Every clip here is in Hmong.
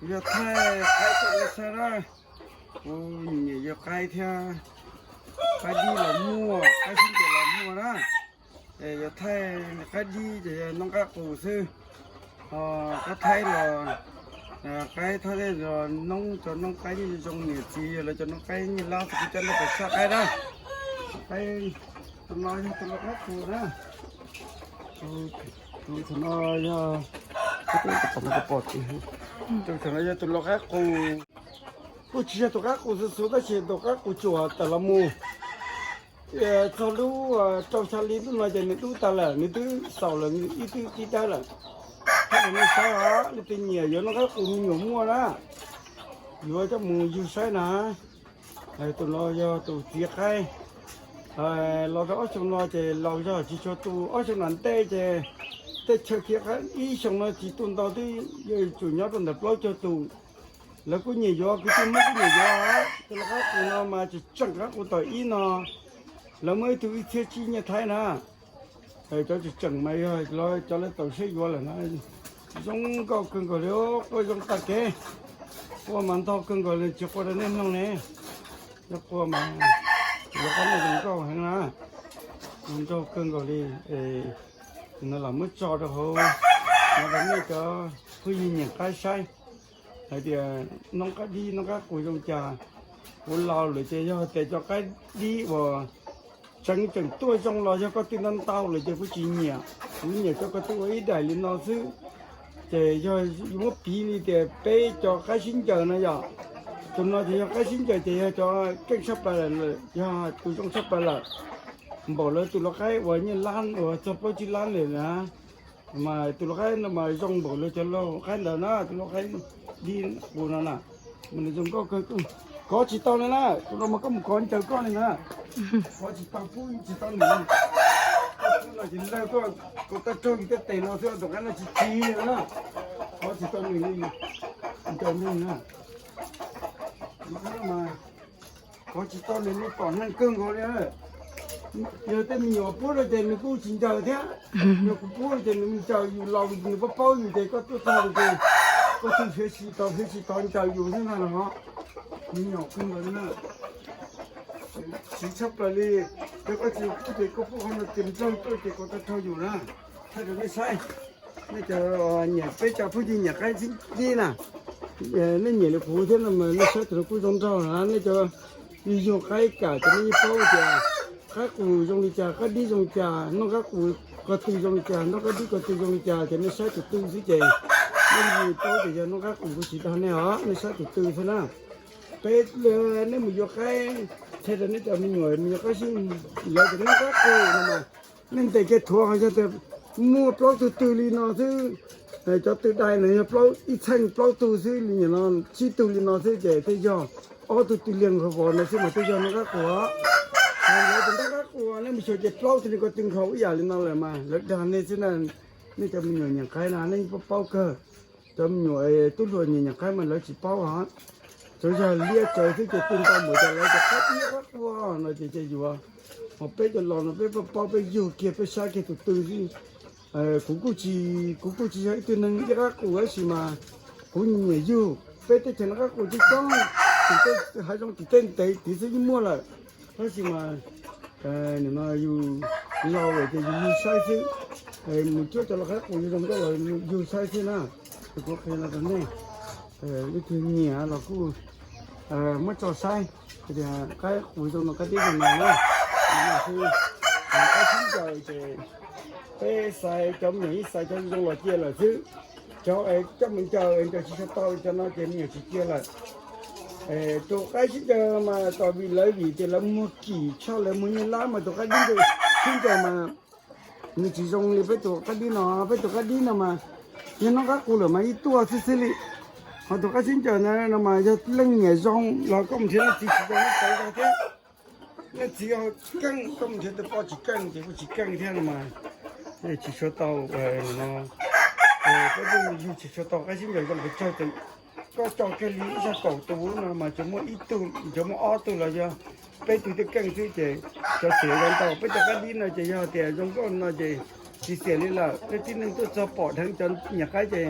Yog thaij qaib rau nej saib na, kuv nyiam yuav qaib thiab, qaib dib los muaj, qaib sib ncaws los muaj na. Yuav thaij qaib dib ces yog noob qaib qus xwb, ho qaib thaib los, qaib thaib los noob, cov noob qaib zoo, niam txiv yog lawv cov noob qaib nyiaj lab xwb, kuv coj nej pais saib qaib na. Qaib, tus no yog tus lau qaib qus na. Tus no yog, tus no yog tus lau qaib qus. Kuj tsis yog tus qaib qus xwb xwb tab sis tus qaib qus tsuas tawm los mus txog lub rau xya li ntuj no ces nws dub tas lawm, nws twb xaus lawm, nws ib twb tib dawb lawm. Thaij rau nej saib os, leej twg nyiam yuav noob qaib qus me nyuam muaj na, yuav coj mus yug saib na. Tus no yog tus txiv qaib los rau ob xyoo no ces laus zog tsis tshua tu, ob xyoo no ntej ces tej chaw txiv qaib ib xyoo no tsis tu ntau twb yuav tsum nyob rau ntawm plaub caug tus. Lawv kuj nyiam yuav, kwv tij Hmoob kuj nyiam yuav. Tus lau qaib qus no mas tseem tseem qaib qus tom ib no, lawv muab ib tug ib txhiab tsib nyiaj Thaib na. Cov tseem tseem mas yog cov lawv tau siab yuav lawm na. Zoo nkauj kawg nkaus li, quaj zoo tag kev. Quaj mas ntog kawg nkaus li, tsis quaj rau nej mloog ne. Yog quaj mas yuav qab no zoo nkauj heev na, zoo nkauj kawg nkaus li. No los muab tso rau hauv no rau nej cov phooj ywg nyiam qaib saib hais tias noob qaib dib noob qaib qus zoo cas. Kuv laus lawm ces yog tias cov qaib dib uas tseem tseem tuaj zoo los yog ko tw ntau ntau lawm ces kuv tsis nyiam. Kuv nyiam cov ko tw ua ib daim li no xwb. Ces yog yuav muab piv li tias peb cov qaib sib ncaws no yom, tus no ces yog qaib sib ncaws ces yog cov keej tshaj plaws lawm, yog tus zoo tshaj plaws lawm. Npaum lawv tus lau qaib uas nyiaj lab uas txog plaub tsib lab lawm na, mas tus lau qaib no mas zoo npaum lawv cov lau qaib ntawd na, tus lau qaib dib qus no na. Mas nws zoo nkauj kawg, kov tsis tau li na, tus no mas koj mus kov ncaws koj li na. Kov tsis tau, pub tsis tau nws li. Koj pub no ces lawv koj, koj tau raug yus tej tes no xwb, tus qaib no tsis tsis li na. Kov tsis tau nws li, ncaws nws na. Mas kov tsis tau nws li, pom neeg kawg nkaus li. Yog tej me nyuam pub rau ces nws kuj tsis ncaws thiab. Yog kuv pub rau ces nws ncaws, yus laus nws paub paub yus ces koj tuaj txog ces koj twb hiav tsis tau, hiav tsis tau ncaws yus xwb ntag no. Me nyuam kawg nkaus li na. Siv tshaj plaws li. Yog koj tsis pub ces koj pub qhov no ces nraug tuaj ces koj tau raug yus na. Thaij rau nej saib. Nej cov nyiam, peb cov phooj ywg nyiam qaib sib ncaws na, nej nyiam li kuv thiab no mas nej saib tus no kuj zoo nraug na. Nej cov yug qaib kam ces nej yeej paub tias qaib qus zoo li cas, qaib dib zoo li cas, noob qaib qus ko tw zoo li cas, noob qaib dib ko tw zoo li cas ces nej saib tus tw xwb ces nej yeej paub tias yog noob qaib qus, kuv tsis dag nej os, nej saib tus tw xwb na. Peb, nej mus yuav qaib, thaij rau nej cov me nyuam, me nyuam qaib sib, lawv tias noob qaib qus no mas nej ntes kiag thuav ho yog tias muaj plaub tug tw li no xwb. Cov tw dai no yog plaub, ib txheej plaub tug xwb li no, tsib tug li no xwb ces tej yog, ob tug tw liag nkaus vov no xwb mas tej yog noob qaib qus. Lawv tias noob qaib qus, nej mus xyuas ces plaub tug li ko tw nkhaus ib yam li no lawm mas lawv dag nej xwb na. Nej cov me nyuam nyiam qaib na nej paub paub kawg. Cov me nyuam tub hluas nyiam nyiam qaib mas lawv tsis paub os. Tsuas yog liab tsawv xwb ces tw ntau mus ces lawv tias qaib dib qaib qus no ces cia yuav. Ho peb cov laus no peb paub paub, peb yug kiag peb saib kiag tus tw xwb. Kuv kuj tsis, kuv kuj tsis yog ib tug neeg ib qaib qus tab sis mas kuv nyiam yug. Peb teb chaws no qaib qus coob coob, tim tej hav zoov tim tej ntev tid xwb yeej muaj lawm. Tab sis mas nim no yus laus lawm ces yus yug saib xwb. Mus cuab cov lau qaib qus zoo nkauj los yug saib xwb na. Kuv qhia no rau nej, leej twg nyiam los kuj muab tso saib hais tias qaib qus zoo no, qaib dib zoo no na. Qaib sib ncaws ces peb xaiv, cov me nyuam yeej xaiv cov zoo los cia lawm xwb. Cov es coj mus ncaws es ncaws tsis tshua tau, cov no ces me nyuam tsis cia lawm. Tus qaib sib ncaws mas tau vim lawv, vim tias lawv muag kim tshaj, lawv muag nyiaj lab mas tus qaib dib sib ncaws mas nws tsis zoo li peb tus qaib dib no. Peb tus qaib dib no mas yog noob qaib qus lawm mas yeej tuaj xwb xwb li. Ho tus qaib sib ncaws no mas yog leej niam zoo los koj mus nrhiav leej txiv tsis zoo, nej txiv keej, koj mus nrhiav tus poj tsis keej ces kuj tsis keej thiab no mas tsis tshua tau no. Peb yug tsis tshua tau qaib sib ncaws zoo pes tsawg, koj tso kiag li ib zag kaum tus no mas tsuas muaj ib tug, tsuas muaj ob tug los yog peb tug thiaj keej xwb ces cov xiam zoo ntau. Peb cov qaib dib no ces yog tias zoo nkauj no ces tsis xiam li lawm. Leej tib neeg tuaj txog pom dheev cov nyiam qaib ces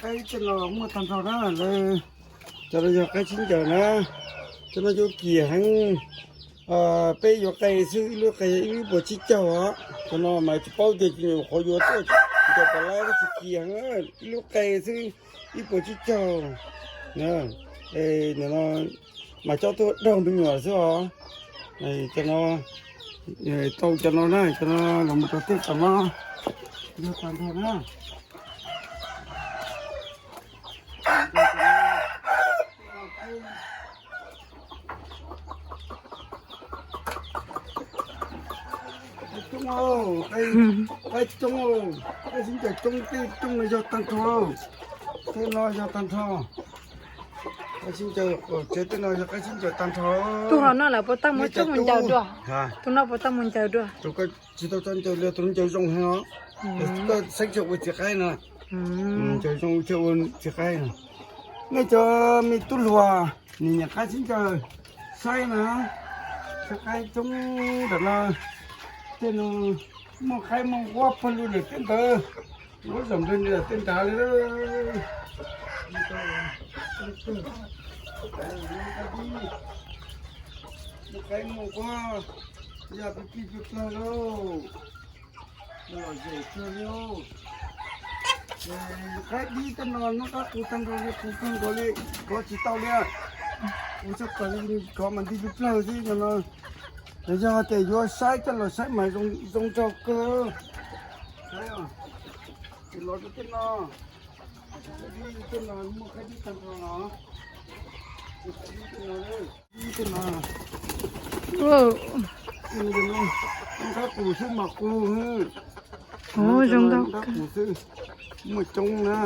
Qaib cov no muaj tag nrho na, cov no yog qaib tsib ncaws na, cov no yuav kim heev. Peb yuav qe xwb, ib lub qe ib puas tsib caug os. Cov no mas tsis paub tias nyuam qhuav yuav tuaj, cov pom lawv tsis kim heev, ib lub qe xwb ib puas tsib caug. Nim no mas coj tuaj daug me nyuam xwb os. Cov no tau cov no na, cov no los mus rau tej tom no yog tag nrho na. Coob, qaib coob, qaib sib ncaws coob, tej coob no yog tag nrho, tej no yog tag nrho. Qaib sib ncaws, tsev tej no yog qaib sib ncaws tag nrho. Tus hauv no lawv puas tau muab coj mus ncaws dua? Tus no puas tau mus ncaws dua? Tsis tau tso ncaws li, tus no ncaws zoo heev os. Koj saib chaw ua txiv qaib no, ncaws zoo chaw ua txiv qaib no. Nej cov me tub hluas, nim nyiam qaib sib ncaws, saib na, saib qaib coob ntawm no. Tej no muaj qaib muaj nquab pawg lug ntawm tej ntawd, nquab zom nrag ntawm tej nrad li. Muaj qaib muaj nquab, Yog pib pib plig plag lauj, lom zem kawg li. Qaib dib tej no hnub qab qus tag nrho li, qus kawg nkaus li, kov tsis tau li. Qus tshaj plaws li, kov mas nti plig plag xwb no. Yog tias yuav saib coj los saib mas zoo nraug kawg. Los rau tej no, tej no muaj qaib dib tag nrho los, qaib dib tej no. Nqab qus xwb mas qus, zoo nqab qus xwb, muaj coob na.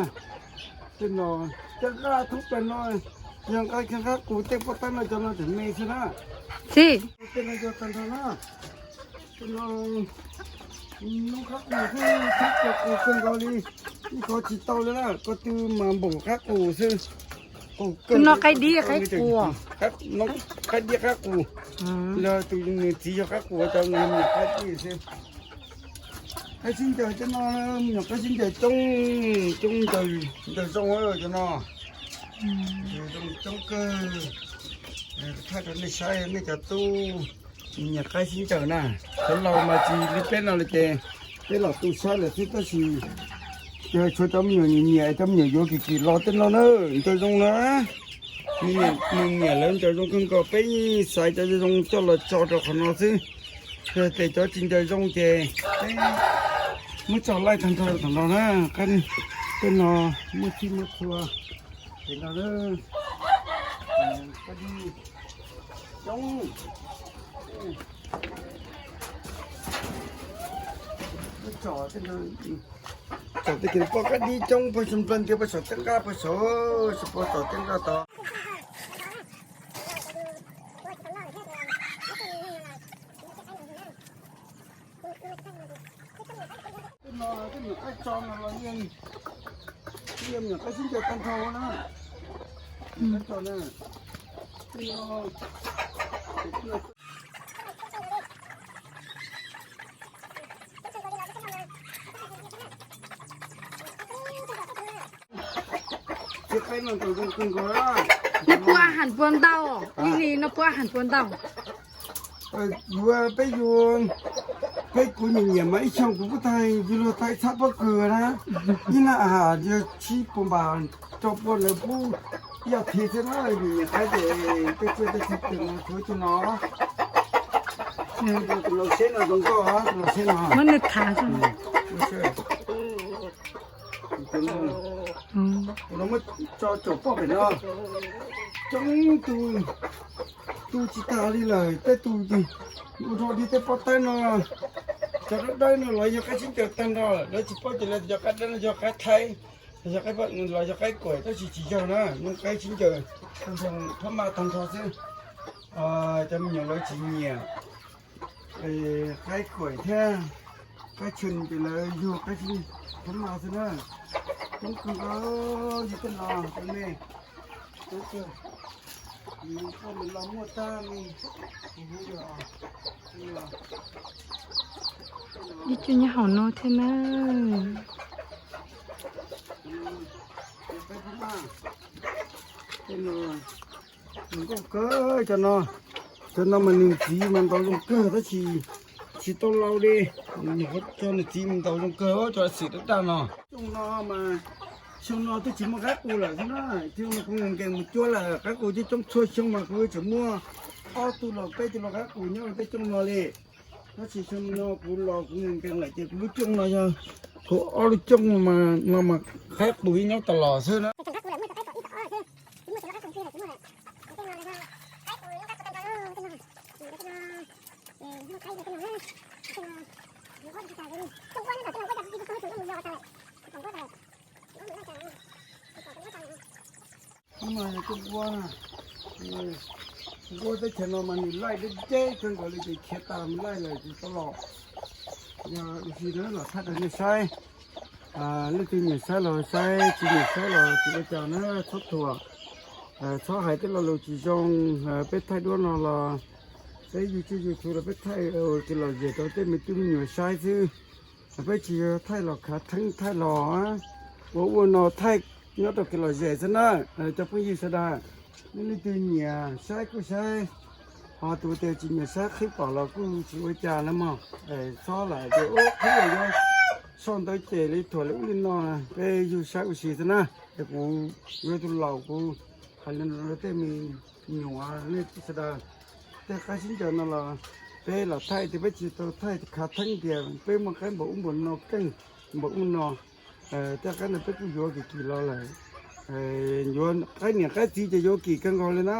Tej no, ceeb nqaj thoob plaws no, yog nqaj ceeb nqaj qus tej pob tawb no cov no tseem me xwb na. Tej no yog tag nrho na. Tej no, nqab qus xwb, thoob plaws qus kawg nkaus li, ib kov tsis tau li na, ko tw mas npaum qab qus xwb. Tus no qaib dib qaib qus. Qaib dib qaib qus. Los tus nws txiv yog qab qus, cov no me nyuam qaib dib xwb. Qaib sib ncaws tej no, me nyuam qaib sib ncaws coob, coob ncaws zoo cov no. Zoo coob kawg. Thaij rau nej saib, nej cov tub me nyuam qaib sib ncaws na. Cov laus mas tsis li peb no li ces peb los tu saib lawm xwb, tab sis tshuav cov me nyuam nyiam nyiam, cov me nyuam yuav kim kim los tej no na, ncaws zoo na. Me nyuam nyiam lawv ncaws zoo kawg nkaus, peb xaiv cov zoo coj los tso rau qhov no xwb. Yog tias cov tsis ncaws zoo ces peb muab tso laij tag nrho thaum no na. Tej no muaj txhij muaj txhua, ces no coob. Tsom tej kev poj qaib dib coob, pog xyoo nplees tias pog tsom tej nqaj, pog tsom, tsis pog tsom tej nqaj tod. Tej no, tej me nyuam qaib tso no los yeej, yeej me nyuam qaib sib ncaws tag nrho na. Qaib tso na. Tej no, Nws puas ham puas ntau, ib li no puas ham puas ntau. Yuav peb yuav, peb kuv nyiam nyiam mas ib xyoo kuv pub tag, yus luag tag txhab pob kws na, ib nab has yog tsib puas npam rau puas lawv pub ib as thiv xwb na, nyiam nyiam qaib ces tej tsiaj tej txhia tes no tshuav tus no. Tus laus seb no zoo nkauj, tus laus seb no. Muab nws thav. Tus no muab tso caum poj pem no. Coob tus, tu tsis tas li lawm, tej tus ua rau li tej pob tawb no, cov dawb dawb no los yog qaib sib ncaws tag nrho, lawv tsis paub ces lawv tias cov qaib dawb no yog qaib thaib, yog qaib, los yog qaib kuam, tab sis tsis yog na, yog qaib sib ncaws tag nrho, phab maj tag nrho xwb. Cov me nyuam lawv tsis nyiam qaib kuam thiab qaib tshee ces lawv yug qaib sib phab maj xwb na. Coob kawg nkaus, yog tej no cov me, coob kawg. Nws koj nws los muaj tag li. Ib co nyob hauv no thiab na. Zoo nkauj kawg cov no. Cov no mas nws txiv mas ntaus zoo kawg tab sis tsis tau lau li. Nws qhuav tso nws txiv mas ntaus zoo kawg, cov xim daj daj no. Xyoo no mas, xyoo no twb tsis muaj qaib qus lawm xwb na. Xyoo no kuv nkees mus cuab lawm, qaib qus coob coob txhua xyoo mas kuv tseem muaj ob tug los peb tug los qaib qus nyob rau tej xyoo no li. Tab sis xyoo no kuv los kuv nkees nkees lawm ces kuv lub cooj no yog kuv ob lub cooj no mas qaib qus yeej nyob tas los xwb na. Nquab teb chaws no mas nws laij deb deb kawg nkaus li ces khiav tas mus laij lawm ces tau los. Yog ua si na los thaij rau nej saib. Leej twg nyiam saib los saib, tsis nyiam saib los tsis ua cas na, txhob thuam. Txhob hais tej lo lus tsis zoo. Peb thaij duab no los peb YouTube, YouTube los peb thaij ua kev lom zem rau tej me tub me nyuam saib xwb. Peb tsis yog thaij los khav theeb thaij los ua ua no, thaij nyob rau kev lom zem xwb na. Cov phooj ywg sawv daws, nej leej twg nyiam saib kuj saib, Tus tias tsis nyiam saib qhib pom los kuj tsis ua cas na mog. Txhob lam tias ub qhib los yuav soj ntawd ces li thuam li ub li no, peb yug saib ua si xwb na. Es kuv yuav tus laus kuv hais li no rau tej me nyuam nej sawv daws, tej qaib sib ncaws no los peb los thaij tias peb tsis tau thaij khav theeb tias peb muaj qaib npaum ub npaum no keej npaum ub no. Tej qaib no peb kuj yuav kim kim los lawm. Yuav qaib niam qaib txiv ces yuav kim kawg nkaus li na.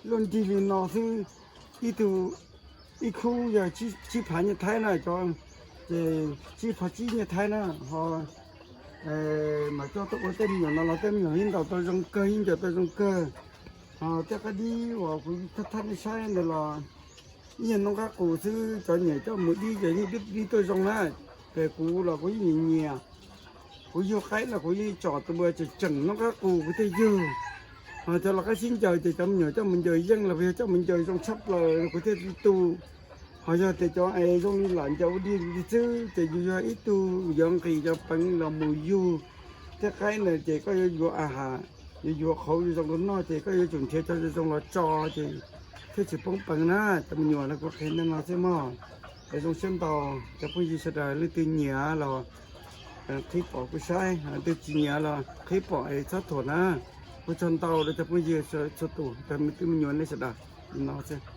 Luaj nrig li no xwb, ib tug ib khub yog tsib phav nyiaj Thaib na cov, ces tsib phav tsib nyiaj Thaib na ho mas coj tuaj ua tej me nyuam no los tej me nyuam yeej ntaus tau zoo kawg, yeej ncaws tau zoo kawg. Ho tej qaib dib uas kuv thaj thaj nej saib ntawd los ib yam noob qab qus xwb, cov niam coj mus dib ces yeej dib tuaj zoo na. Ces kuv los kuv yeej nyiam nyiam, kuv yug qaib los kuv yeej tsom tus uas tseem tseem noob qab qus kuv thiaj yug. Ho cov los qaib sib ncaws ces cov me nyuam coj mus ncaws yeej los yog coj mus ncaws zoo tshaj plaws kuv thiaj tu. Ho yog tias cov es zoo li lam ncaws ua dib li xwb ces yus yog ib tug yuav nqis cov peev los mus yug tej qaib na ces koj yuav yuav a has, yuav yuav qhauv zoo zoo rau noj ces koj yuav tsum nrhiav cov zoo zoo los tso ces thiaj tsis poob peev na. Cov me nyuam no kuv qhia nej no xwb mog. Es zoo siab ntau cov phooj ywg sawv daws, leej twg nyiam los qhib pom kuv saib, leej twg tsis nyiam los qhib pom es txhob thuam na. Ua tsaug ntau rau cov phooj ywg txhua tus, cov me tub me nyuam nej sawv daws no xwb.